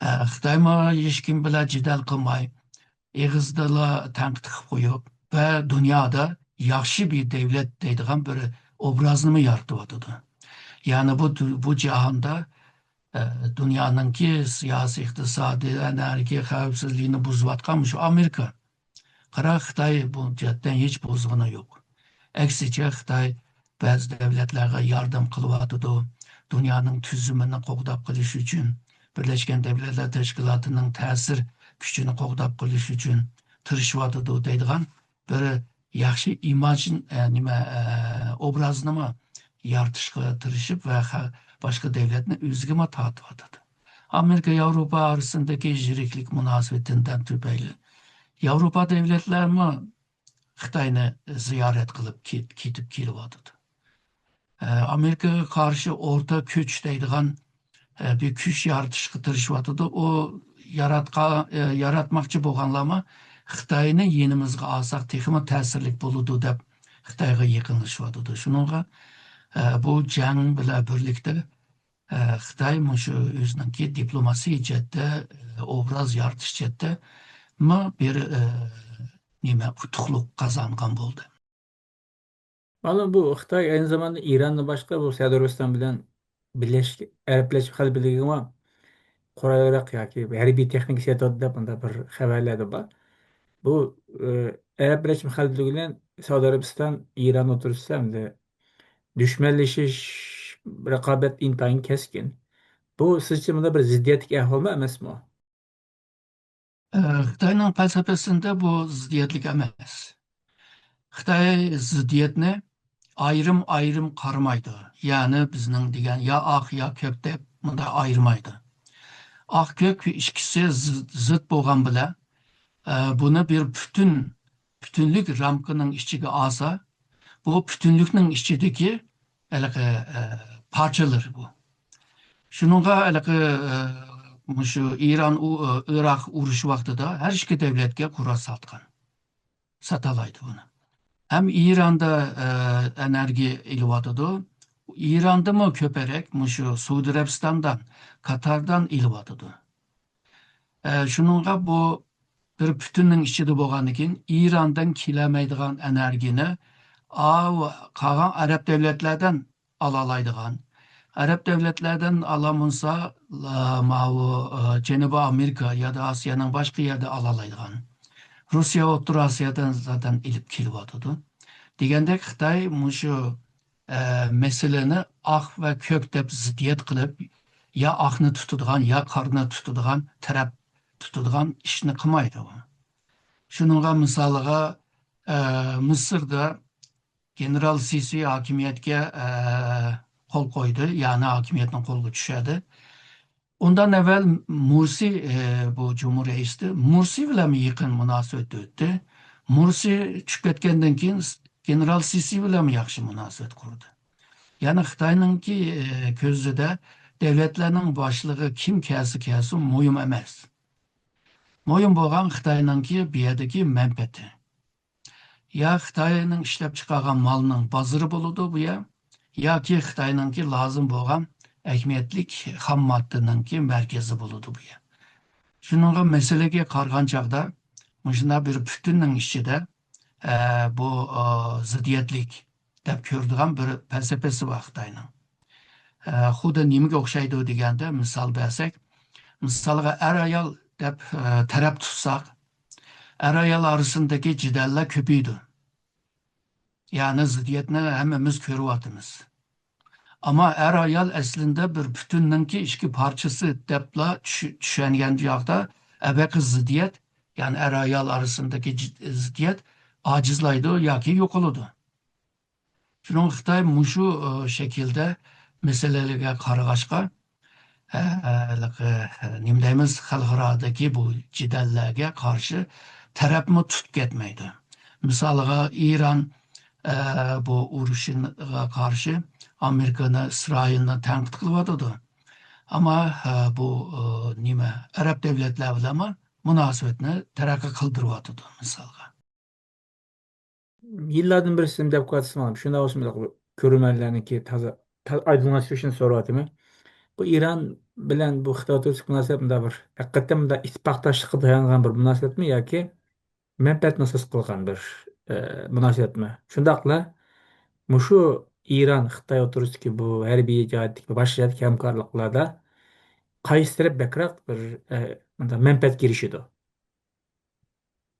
ئە، خىتايمۇ ھېچكىم بىلەن جېدەل قىلماي، ئېغىزدىلا تەنقىد قىلىپ قويۇپ ۋە دۇنيادا ياخشى بىر دەۋلەت دەيدىغان بىر ئوبرازنىمۇ يارىتىۋاتىدۇ. يەنى بۇ، بۇ جاھاندا، ئە، دۇنيانىڭكى سىياسىي، ئىقتىسادىي، ئەنئەنىۋى خەۋپسىزلىكىنى بۇزۇۋاتقان مۇشۇ ئامېرىكا. قارا، خىتاي بۇ جەھەتتىن ھېچ بۇزغىنى يوق. ئەكسىچە، خىتاي بەزى دۆلەتلەرگە ياردەم قىلىۋاتىدۇ. دۇنيانىڭ تۈزۈمىنى قوغداپ قېلىش ئۈچۈن، بىرلەشكەن دۆلەتلەر تەشكىلاتىنىڭ تەسىر كۈچىنى قوغداپ قېلىش ئۈچۈن تىرىشىۋاتىدۇ دەيدىغان بىر ياخشى ئىماج، ئە، نېمە، ئە، ئوبرازنىمۇ يارىتىشقا تىرىشىپ ۋە خە-، باشقا دۆلەتنى ئۆزىگىمۇ تارتىۋاتىدۇ. ئامېرىكا ياۋروپا ئارىسىندىكى يىرىكلىك مۇناسىۋىتىدىن تۈپەيلى ياۋروپا دۆلەتلەرمۇ خىتاينى زىيارەت قىلىپ كېت-، كېتىپ كېلىۋاتىدۇ. ئە، ئامېرىكىغا قارشى ئورتاق كۈچ دەيدىغان، ئە، بىر كۈچ يارىتىشقا تىرىشىۋاتىدۇ. ئۇ ياراتقا-، ئە، ياراتماقچى بولغانلارمۇ خىتاينى يېنىمىزغا ئالساق تېخىمۇ تەسىرلىك بولىدۇ دەپ خىتايغا يېقىنلىشىۋاتىدۇ. شۇنىڭغا، ئە، بۇ جەڭ بىلەن بىرلىكتە، ئە، خىتاي مۇشۇ ئۆزىنىڭكى دىپلوماسىي جەھەتتە، ئە، ئوبراز يارىتىش جەھەتتىمۇ بىر، ئە، نېمە، ئۇتۇقلۇق قازانغان بولدى. مانا بۇ خىتاي ئەينى زاماندا ئىراندىن باشقا بۇ سەئۇدى ئەرەبىستان بىلەن بىرلەشكەن ئەرەب بىرلەشمە خەلىپىلىكىگىمۇ قورال-ياراغ ياكى ھەربىي تېخنىكا سېتىۋاتىدۇ دەپ مۇنداق بىر خەۋەرلەر بار. بۇ، ئى، ئەرەب بىرلەشمە خەلىپىلىكى بىلەن سەئۇدى ئەرەبىستان، ئىران ئوتتۇرىسىدا ئەمدى دۈشمەنلىشىش، رىقابەت ئىنتايىن كەسكىن. بۇ سىزچە مۇنداق بىر زىددىيەتلىك ئەھۋالمۇ ئەمەسمۇ؟ ئە، خىتاينىڭ پەلسەپىسىدە بۇ زىددىيەتلىك ئەمەس. خىتاي زىددىيەتنى ئايرىم-ئايرىم قارىمايدۇ. يەنى بىزنىڭ دېگەن يا ئاق، يا كۆك دەپ مۇنداق ئايرىمايدۇ. ئاق، كۆك ئىككىسى زىت، زىت بولغان بىلەن، ئە، بۇنى بىر پۈتۈن، پۈتۈنلۈك رامكىنىڭ ئىچىگە ئالسا، بۇ پۈتۈنلۈكنىڭ ئىچىدىكى ھېلىقى، ئە، پارچىلىرى بۇ. شۇنىڭغا ھېلىقى، ئە، مۇشۇ ئىران ئۇ-، ئىراق ئۇرۇشى ۋاقتىدا ھەر ئىككى دۆلەتكە قورال ساتقان. ساتالايدۇ بۇنى. ھەم ئىراندا، ئە، ئېنېرگىيە ئېلىۋاتىدۇ. ئىراندىمۇ كۆپرەك مۇشۇ سئۇدى ئەرەبىستاندىن، قاتاردىن ئېلىۋاتىدۇ. ئە، شۇنىڭغا بۇ بىر پۈتۈننىڭ ئىچىدە بولغاندىن كېيىن، ئىراندىن كېلەلمەيدىغان ئېنېرگىيەنى ئاۋۇ قالغان ئەرەب دۆلەتلەردىن ئالالايدىغان. ئەرەب دۆلەتلەردىن ئالالمىسا، لا-، ماۋۇ، ئە، جەنۇبىي ئامېرىكا يادا ئاسىيانىڭ باشقا يەردە ئالالايدىغان. روسىيە ئوتتۇرا ئاسىيادىن زادەن ئېلىپ كېلىۋاتىدۇ. دېگەندەك خىتاي مۇشۇ، ئە، مەسىلىنى ئاق ۋە كۆك دەپ زىددىيەت قىلىپ، يا ئاقنى تۇتىدىغان، يا قارىنى تۇتىدىغان، تەرەپ تۇتىدىغان ئىشنى قىلمايدۇ. شۇنىڭغا مىسالىغا، ئە، مىسىردا گېنېرال سىسى ھاكىمىيەتكە، ئە، قول قويدى، يەنى ھاكىمىيەتنىڭ قولىغا چۈشەدى. ئۇندىن ئەۋۋەل مۇرسى، ئە، بۇ جۇمھۇر رەئىسى، مۇرسى بىلەن يېقىن مۇناسىۋەتتە ئۆتتى. مۇرسى چۈشۈپ كەتكەندىن كېيىن گېنېرال سىسى بىلەن ياخشى مۇناسىۋەت قۇردى. يەنى خىتاينىڭكى، ئە، كۆزىدە دۆلەتلەرنىڭ باشلىقى كىم كەلسە كەلسۇن مۇھىم ئەمەس. مۇھىم بولغان خىتاينىڭكى بۇ يەردىكى مەنپەئەتى. يا خىتاينىڭ ئىشلەپ چىقارغان مالىنىڭ بازىرى بولىدۇ بۇ يەر، ياكى خىتاينىڭكى لازىم بولغان ئەھمىيەتلىك خام ماددىنىڭكى مەركىزى بولىدۇ بۇ يەر. شۇنىڭغا مەسىلىگە قارىغان چاغدا مۇشۇنداق بىر پۈتۈننىڭ ئىچىدە، ئە، بۇ، ئا، زىددىيەتلىك دەپ كۆرىدىغان بىر پەلسەپىسى بار خىتاينىڭ. ئە، خۇددى نېمىگە ئوخشايدۇ دېگەندە، مىسال بەرسەك، مىسالغا ئەر-ئايال دەپ، ئە، تەرەپ تۇتساق، ئەر-ئايال ئارىسىندىكى جېدەللەر كۆپىيىدۇ. يەنى زىددىيەتنى ھەممىمىز كۆرۈۋاتىمىز. ئەمما ئەر-ئايال ئەسلىندە بىر پۈتۈننىڭكى ئىككى پارچىسى دەپلا چۈش-، چۈشەنگەن چاغدا ئەۋەقە زىددىيەت، يەنى ئەر-ئايال ئارىسىندىكى جىد-، زىددىيەت ئاجىزلايدۇ ياكى يوقىلىدۇ. شۇنىڭغا خىتاي مۇشۇ، ئە، شەكىلدە مەسىلىلەرگە قارىغاچقا، ئە، ئە، نېمە دەيمىز، خەلقئارادىكى بۇ جېدەللەرگە قارشى تەرەپمۇ تۇتۇپ كەتمەيدۇ. مىسالىغا، ئىران، ئە، بۇ ئۇرۇشىغا قارشى ئامېرىكىنى، ئىسرائىلنى تەنقىد قىلىۋاتىدۇ. ئەمما، ئە، بۇ، ئە، نېمە، ئەرەب دۆلەتلەر بىلەنمۇ مۇناسىۋەتنى تەرەققىي قىلدۇرۇۋاتىدۇ، مىسالغا. يىللاردىن بېرى سىزنى دەپ قويۇۋاتىسىز، مانا شۇنداق بولسا، مۇنداق كۆرۈرمەنلەرنىڭكى تازا، تازا ئايدىڭلاشتۇرۇشىنى سوراۋاتىمەن. بۇ ئىران بىلەن بۇ خىتاي ئوتتۇرىسىدىكى مۇناسىۋەت مۇنداق بىر، ھەقىقەتەن مۇنداق ئىتتىپاقداشلىققا تايانغان بىر مۇناسىۋەتمۇ ياكى مەنپەئەتنى ئاساس قىلغان بىر، ئە، مۇناسىۋەتمۇ؟ شۇنداقلا مۇشۇ ئىران، خىتاي ئوتتۇرىسىدىكى بۇ ھەربىي جەھەتتىكى ۋە باشقا جەھەتتىكى ھەمكارلىقلاردا قايسى تەرەپ بەكرەك بىر، ئە، مۇنداق مەنپەئەتكە ئېرىشىدۇ؟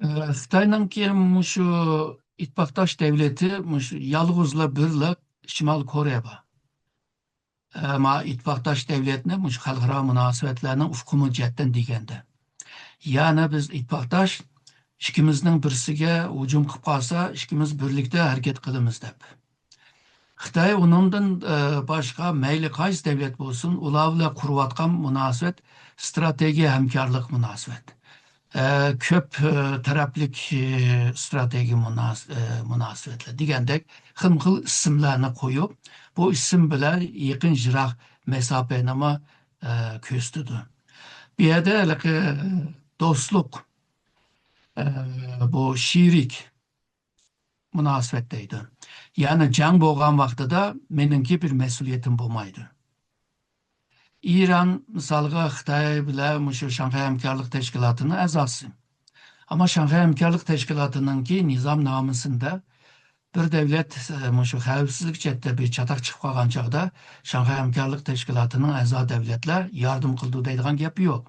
ئە، خىتاينىڭكى مۇشۇ ئىتتىپاقداش دەۋلىتى مۇشۇ يالغۇزلا بىرلا شىمالىي كورېيە بار. ئەمما ئىتتىپاقداش دەۋلەتنى مۇشۇ خەلقئارا مۇناسىۋەتلەرنىڭ ئۇقۇمى جەھەتتىن دېگەندە. يەنى بىز ئىتتىپاقداش، ئىككىمىزنىڭ بىرسىگە ھۇجۇم قىلىپ قالسا، ئىككىمىز بىرلىكتە ھەرىكەت قىلىمىز دەپ. خىتاي ئۇنىڭدىن، ئە، باشقا مەيلى قايسى دەۋلەت بولسۇن، ئۇلار بىلەن قۇرۇۋاتقان مۇناسىۋەت ئىستراتېگىيە ھەمكارلىق مۇناسىۋەت. ئە، كۆپ، ئە، تەرەپلىك، ئە، ئىستراتېگىيە مۇناس-، ئە، مۇناسىۋەتلەر دېگەندەك خىلمۇخىل ئىسىملارنى قويۇپ، بۇ ئىسىم بىلەن يېقىن يىراق مەساپىنىمۇ، ئە، كۆرسىتىدۇ. بۇ يەردە ھېلىقى، ئە، دوستلۇق، ئە، بۇ شېرىك مۇناسىۋەت دەيدۇ. يەنى جەڭ بولغان ۋاقتىدا مېنىڭكى بىر مەسئۇلىيىتىم بولمايدۇ. ئىران، مىسالغا، خىتاي بىلەن مۇشۇ شاڭخەي ھەمكارلىق تەشكىلاتىنىڭ ئەزاسى. ئەمما شاڭخەي ھەمكارلىق تەشكىلاتىنىڭكى نىزامنامىسىندە بىر دەۋلەت، ئە، مۇشۇ خەۋپسىزلىك جەھەتتە بىر چاتاق چىقىپ قالغان چاغدا شاڭخەي ھەمكارلىق تەشكىلاتىنىڭ ئەزا دەۋلەتلەر ياردەم قىلىدۇ دەيدىغان گەپ يوق.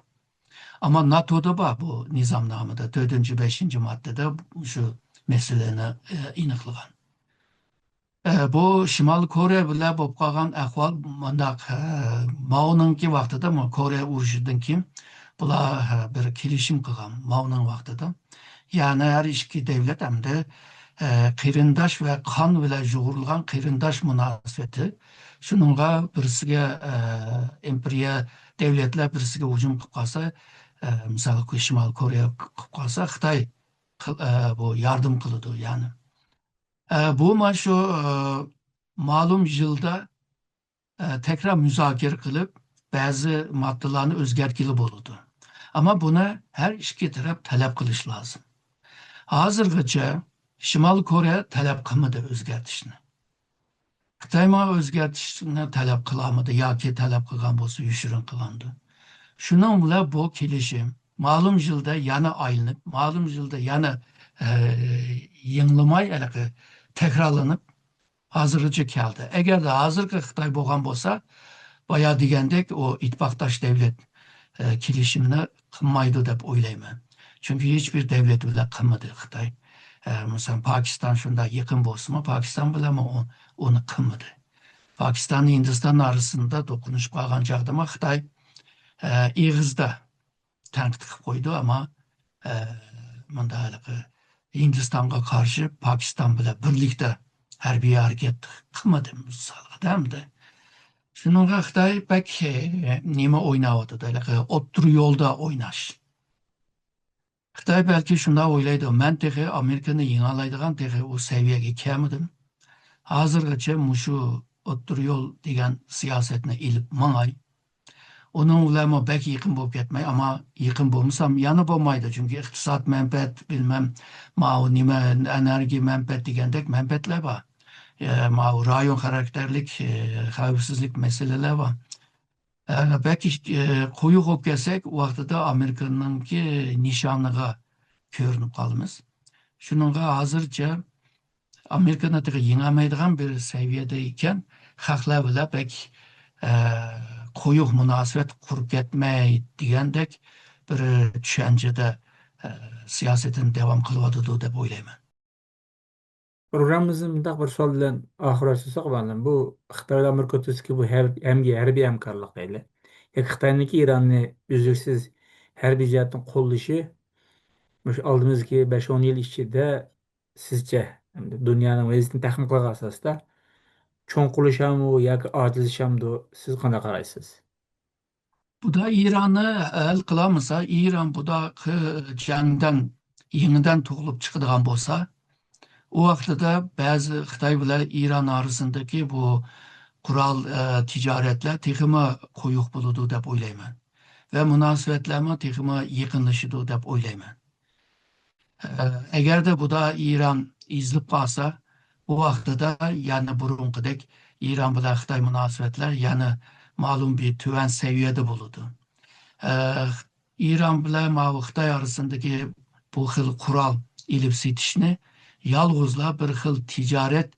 ئەمما ناتودا بار بۇ نىزامنامىدا، تۆتىنچى، بەشىنچى ماددىدا شۇ مەسىلىنى، ئە، ئېنىقلىغان. ئە، بۇ شىمالىي كورېيە بىلەن بولۇپ قالغان ئەھۋال مۇنداق، ئە، ماۋنىڭكى ۋاقتىدا، مۇ-، كورېيە ئۇرۇشىدىن كېيىن بۇلار، ئە، بىر كېلىشىم قىلغان ماۋنىڭ ۋاقتىدا. يەنى ھەر ئىككى دۆلەت ئەمدى، ئە، قېرىنداش ۋە قان بىلەن يۇغۇرۇلغان قېرىنداش مۇناسىۋىتى. شۇنىڭغا بىرسىگە، ئە، ئىمپېرىيە دۆلەتلەر بىرسىگە ھۇجۇم قىلىپ قالسا، ئە، مىسالغا شىمالىي كورېيە قىلىپ قالسا، خىتاي قىل-، ئە، بۇ ياردەم قىلىدۇ، يەنى. ئە، بۇ مانا شۇ، ئە، مەلۇم يىلدا، ئە، تەكرار مۇزاكىرە قىلىپ، بەزى ماددىلارنى ئۆزگەرتكىلى بولىدۇ. ئەمما بۇنى ھەر ئىككى تەرەپ تەلەپ قىلىشى لازىم. ھازىرغىچە شىمالىي كورېيە تەلەپ قىلمىدى ئۆزگەرتىشنى. خىتايمۇ ئۆزگەرتىشنى تەلەپ قىلالمىدى ياكى تەلەپ قىلغان بولسا يوشۇرۇن قىلغاندۇ. شۇنىڭ بىلەن بۇ كېلىشىم مەلۇم يىلدا يەنە ئايلىنىپ، مەلۇم يىلدا يەنە، ئە، يېڭىلماي، ھېلىقى تەكرارلىنىپ، ھازىرغىچە كەلدى. ئەگەردە ھازىرقى خىتاي بولغان بولسا، بايا دېگەندەك ئۇ ئىتتىپاقداش دۆلەت، ئە، كېلىشىمنى قىلمايدۇ دەپ ئويلايمەن. چۈنكى ھېچبىر دۆلەت بىلەن قىلمىدى خىتاي. ئە، مىسال، پاكىستان شۇنداق يېقىن بولسىمۇ، پاكىستان بىلەنمۇ ئۇ-، ئۇنى قىلمىدى. پاكىستان ھىندىستان ئارىسىندا توقۇنۇشۇپ قالغان چاغدىمۇ خىتاي، ئە، ئېغىزدا تەنقىد قىلىپ قويىدۇ، ئەمما، ئە، مۇنداق ھېلىقى ھىندىستانغا قارشى پاكىستان بىلەن بىرلىكتە ھەربىي ھەرىكەت قىلمىدى، مىسالغا دەمدى. شۇنىڭغا خىتاي بەك، ئە، نېمە ئويناۋاتىدۇ، ھېلىقى ئوتتۇرا يولدا ئويناش. خىتاي بەلكى شۇنداق ئويلايدۇ، مەن تېخى ئامېرىكىنى يېڭەلەيدىغان تېخى ئۇ سەۋىيەگە كەلمىدىم. ھازىرغىچە مۇشۇ ئوتتۇرا يول دېگەن سىياسەتنى ئېلىپ ماڭاي. ئۇنىڭ بىلەنمۇ بەك يېقىن بولۇپ كەتمەي، ئەمما يېقىن بولمىسام يەنە بولمايدۇ. چۈنكى ئىقتىساد مەنپەئەت، بىلمەم، ماۋۇ نېمە، ئېنېرگىيە مەنپەئەت دېگەندەك مەنپەئەتلەر بار. ئە، ماۋۇ رايون خاراكتېرلىك، ئە، خەۋپسىزلىك مەسىلىلەر بار. ئە، بەك، ئە، قويۇق بولۇپ كەتسەك، ئۇ ۋاقتىدا ئامېرىكىنىڭكى نىشانىغا كۆرۈنۈپ قالىمىز. شۇنىڭغا ھازىرچە ئامېرىكىنى تېخى يېڭەلمەيدىغان بىر سەۋىيەدە ئىكەن، خەقلەر بىلەن بەك، ئە، قويۇق مۇناسىۋەت قۇرۇپ كەتمەي دېگەندەك بىر چۈشەنچىدە، ئە، سىياسىتىنى داۋام قىلىۋاتىدۇ دەپ ئويلايمەن. پروگراممىمىزنى مۇنداق بىر سوئال بىلەن ئاخىرلاشتۇرساق، مۇئەللىم، بۇ خىتاي بىلەن ئامېرىكا ئوتتۇرىسىدىكى بۇ ھەر-، ھەم-، ھەربىي ھەمكارلىق دەيلى. ياكى خىتاينىڭكى ئىراننى ئۈزلۈكسىز ھەربىي جەھەتتىن قوللىشى، مۇشۇ ئالدىمىزدىكى بەش-ئون يىل ئىچىدە سىزچە، دۇنيانىڭ ۋەزىيىتىنى تەخمىن قىلغان ئاساستا چوڭقۇرلىشامدۇ ياكى ئاجىزلىشامدۇ؟ سىز قانداق قارايسىز؟ بۇدا ئىراننى ھەل قىلالمىسا، ئىران بۇداقى جەڭدىن يېڭىدىن تۇغۇلۇپ چىقىدىغان بولسا، ئۇ ۋاقتىدا بەزى خىتاي بىلەن ئىران ئارىسىندىكى بۇ قورال، ئە، تىجارەتلەر تېخىمۇ قويۇق بولىدۇ دەپ ئويلايمەن. ۋە مۇناسىۋەتلەرمۇ تېخىمۇ يېقىنلىشىدۇ دەپ ئويلايمەن. ئە، ئەگەردە بۇدا ئىران ئېزىلىپ قالسا، ئۇ ۋاقتىدا يەنە بۇرۇنقىدەك ئىران بىلەن خىتاي مۇناسىۋەتلەر يەنە مەلۇم بىر تۆۋەن سەۋىيەدە بولىدۇ. ئە، ئىران بىلەن ماۋۇ خىتاي ئارىسىندىكى بۇ خىل قورال ئېلىپ سېتىشنى يالغۇزلا بىر خىل تىجارەت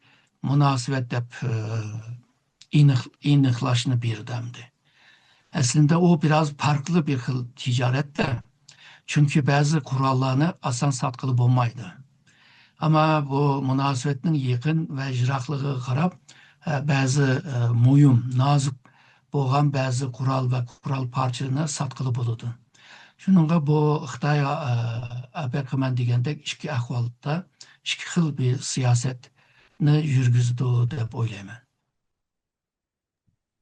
مۇناسىۋەت دەپ، ئە، ئېنىق-، ئېنىقلاشنى بېرىدۇ ئەمدى. ئەسلىندە ئۇ بىراز پەرقلىق بىر خىل تىجارەتتە. چۈنكى بەزى قوراللارنى ئاسان ساتقىلى بولمايدۇ. ئەمما بۇ مۇناسىۋەتنىڭ يېقىن ۋە يىراقلىقىغا قاراپ، ئە، بەزى، ئە، مۇھىم، نازۇك بولغان بەزى قورال ۋە قورال پارچىلىرىنى ساتقىلى بولىدۇ. شۇنىڭغا بۇ خىتاي، ئە، ئەپەقىمەن دېگەندەك ئىككى ئەھۋالدا ئىككى خىل بىر سىياسەتنى يۈرگۈزىدۇ دەپ ئويلايمەن.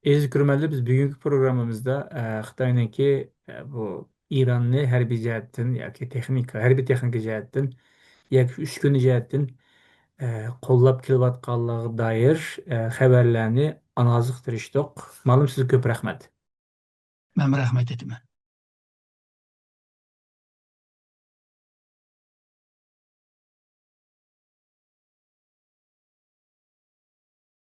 ئەزىز كۆرۈرمەنلەر، بىز بۈگۈنكى پروگراممىمىزدا، ئە، خىتاينىڭكى، ئە، بۇ ئىراننى ھەربىي جەھەتتىن ياكى تېخنىكا، ھەربىي تېخنىكا جەھەتتىن ياكى ئۈسكۈنە جەھەتتىن، ئە، قوللاپ كېلىۋاتقانلىقىغا دائىر، ئە، خەۋەرلەرنى ئانالىزغا تىرىشتۇق. مۇئەللىم، سىزگە كۆپ رەھمەت. مەن رەھمەت ئېيتىمەن.